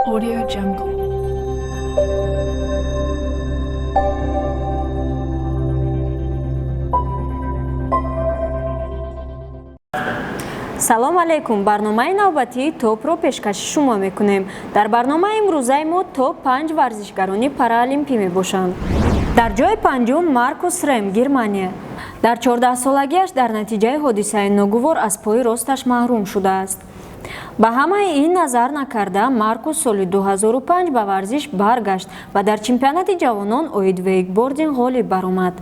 Audio Jungle. Салом алейкум! Барномаи навбатии Топро пешкаши шумо мекунем. Дар барномаи имрӯзаи мо топ панҷ варзишгарони параолимпӣ мебошанд. Дар ҷои панҷум Маркус Рем, Германия. Дар 14-солагиаш дар натиҷаи ҳодисаи ногувор аз пои росташ маҳрум шудааст. Ба ҳамаи ин назар накарда, Маркус соли 2005 ба варзиш баргашт ва дар чемпионати ҷавонон оид вейкбординг ғолиб баромад.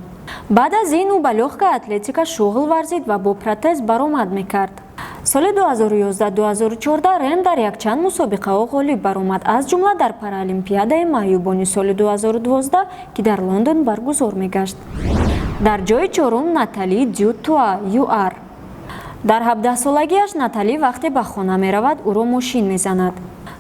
Баъд аз ин ӯ ба лёгкая атлетика шуғл варзид ва бо протез баромад мекард. Соли 2011-2014 Рем дар якчанд мусобиқаҳо ғолиб баромад, аз ҷумла дар Параолимпиадаи маъюбони соли 2012, ки дар Лондон баргузор мегашт. Дар ҷои чорум Натали Дютуа, ЮАР. Дар 17-солагиаш Натали вақте ба хона меравад, ӯро мошин мезанад.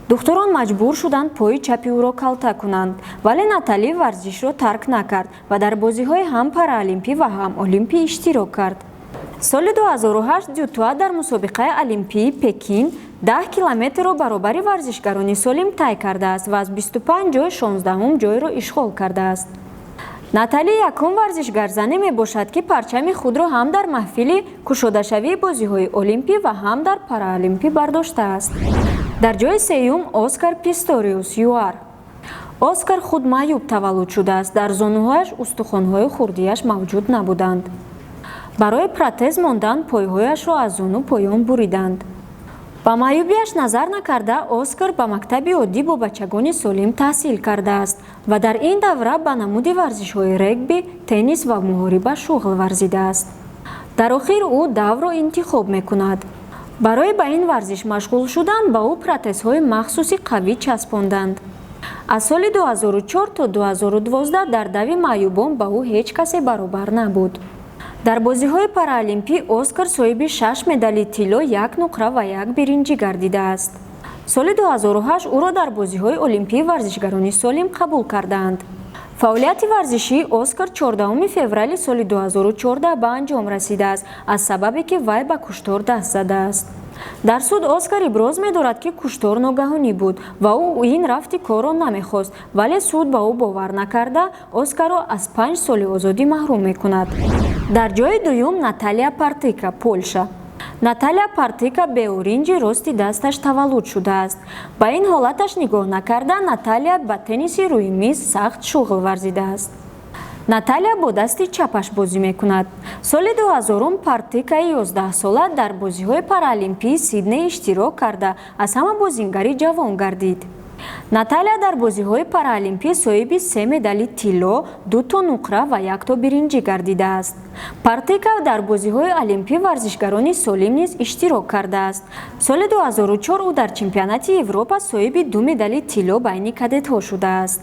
Духтурон маҷбур шуданд пои чапи ӯро калта кунанд, вале Натали варзишро тарк накард ва дар бозиҳои ҳам параолимпӣ ва ҳам олимпӣ иштирок кард. Соли 2008 Дютуа дар мусобиқаи олимпии Пекин 10 километрро баробари варзишгарони солим тай кардааст ва аз 25 ҷой 16-ум ҷойро ишғол кардааст. Натали якум варзишгарзане мебошад, ки парчами худро ҳам дар маҳфили кушодашавии бозиҳои олимпӣ ва ҳам дар параолимпӣ бардоштааст. Дар ҷои сеюм Оскар Писториус, ЮАР. Оскар худ маъюб таваллуд шудааст. Дар зонуҳояш устухонҳои хурдиаш мавҷуд набуданд. Барои протез мондан пойҳояшро аз зону поён буриданд. Ба маъюбиаш назар накарда, Оскар ба мактаби оддӣ бо бачагони солим таҳсил кардааст ва дар ин давра ба намуди варзишҳои регби, теннис ва муҳориба шуғл варзидааст. Дар охир ӯ даврро интихоб мекунад. Барои ба ин варзиш машғул шудан ба ӯ протезҳои махсуси қавӣ часпонданд. Аз соли 2004 то 2012 дар дави маъюбон ба ӯ ҳеҷ касе баробар набуд. Дар бозиҳои параолимпӣ Оскар соҳиби шаш медали тилло, як нуқра ва як биринҷӣ гардидааст. Соли 2008 ӯро дар бозиҳои олимпии варзишгарони солим қабул кардаанд. Фаъолияти варзишии Оскар 14 феврали соли 2014 ба анҷом расидааст, аз сабабе ки вай ба куштор даст задааст. Дар суд Оскар иброз медорад, ки куштор ногаҳонӣ буд ва ӯ ин рафти корро намехост, вале суд ба ӯ бовар накарда, Оскарро аз 5 соли озодӣ маҳрум мекунад. Дар ҷои дуюм Наталия Партика, Полша. Наталия Партика беоринҷи рости дасташ таваллуд шудааст. Ба ин ҳолаташ нигоҳ накарда, Наталия ба тенниси рӯи миз сахт шуғл варзидааст. Наталия бо дасти чапаш бозӣ мекунад. Соли 2000 Партикаи 11-сола дар бозиҳои параолимпии Сидней иштирок карда, аз ҳама бозингари ҷавон гардид. Наталия дар бозиҳои параолимпӣ соҳиби се медали тилло, дуто нуқра ва якто биринҷӣ гардидааст. Партика дар бозиҳои олимпӣ варзишгарони солим низ иштирок кардааст. Соли 2004 ӯ дар чемпионати Европа соҳиби ду медали тилло байни кадетҳо шудааст.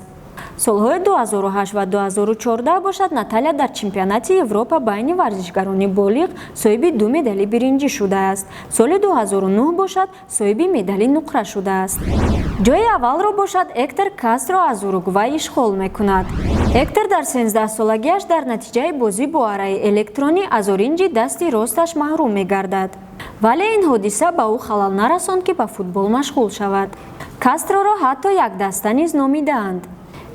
Солҳои 2008 ва 2014 бошад, Наталия дар чемпионати Европа байни варзишгарони болиғ соҳиби ду медали биринҷӣ шудааст. Соли 2009 бошад, соҳиби медали нуқра шудааст. Ҷои аввалро бошад Эктор Кастро аз Уругвай ишғол мекунад. Эктор дар 13-солагиаш дар натиҷаи бозӣ бо араи электронӣ аз оринҷи дасти росташ маҳрум мегардад, вале ин ҳодиса ба ӯ халал нарасонд, ки ба футбол машғул шавад. Кастроро ҳатто якдаста низ номидаанд.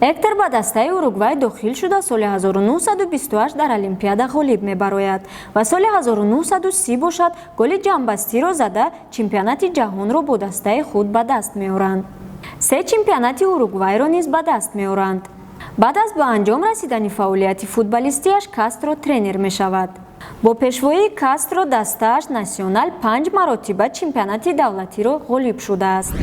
Эктор ба дастаи Уругвай дохил шуда, соли 1928 дар олимпиада ғолиб мебарояд ва соли 1930 бошад, голи ҷамъбастиро зада, чемпионати ҷаҳонро бо дастаи худ ба даст меоранд. Се чемпионати Уругвайро низ ба даст меоранд. Баъд аз ба анҷом расидани фаъолияти футболистиаш Кастро тренер мешавад. Бо пешвоии Кастро дастааш Насионал панҷ маротиба чемпионати давлатиро ғолиб шудааст.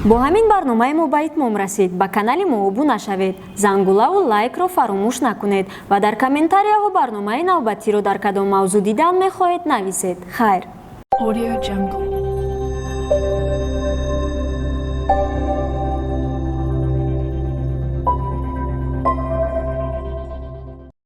Бо ҳамин барномаи мо ба итмом расид. Ба канали мо обуна шавед, зангулаву лайкро фаромӯш накунед ва дар комментарияҳо барномаи навбатиро дар кадом мавзӯъ дидан мехоҳед, нависед. Хайр. Audio Jungle.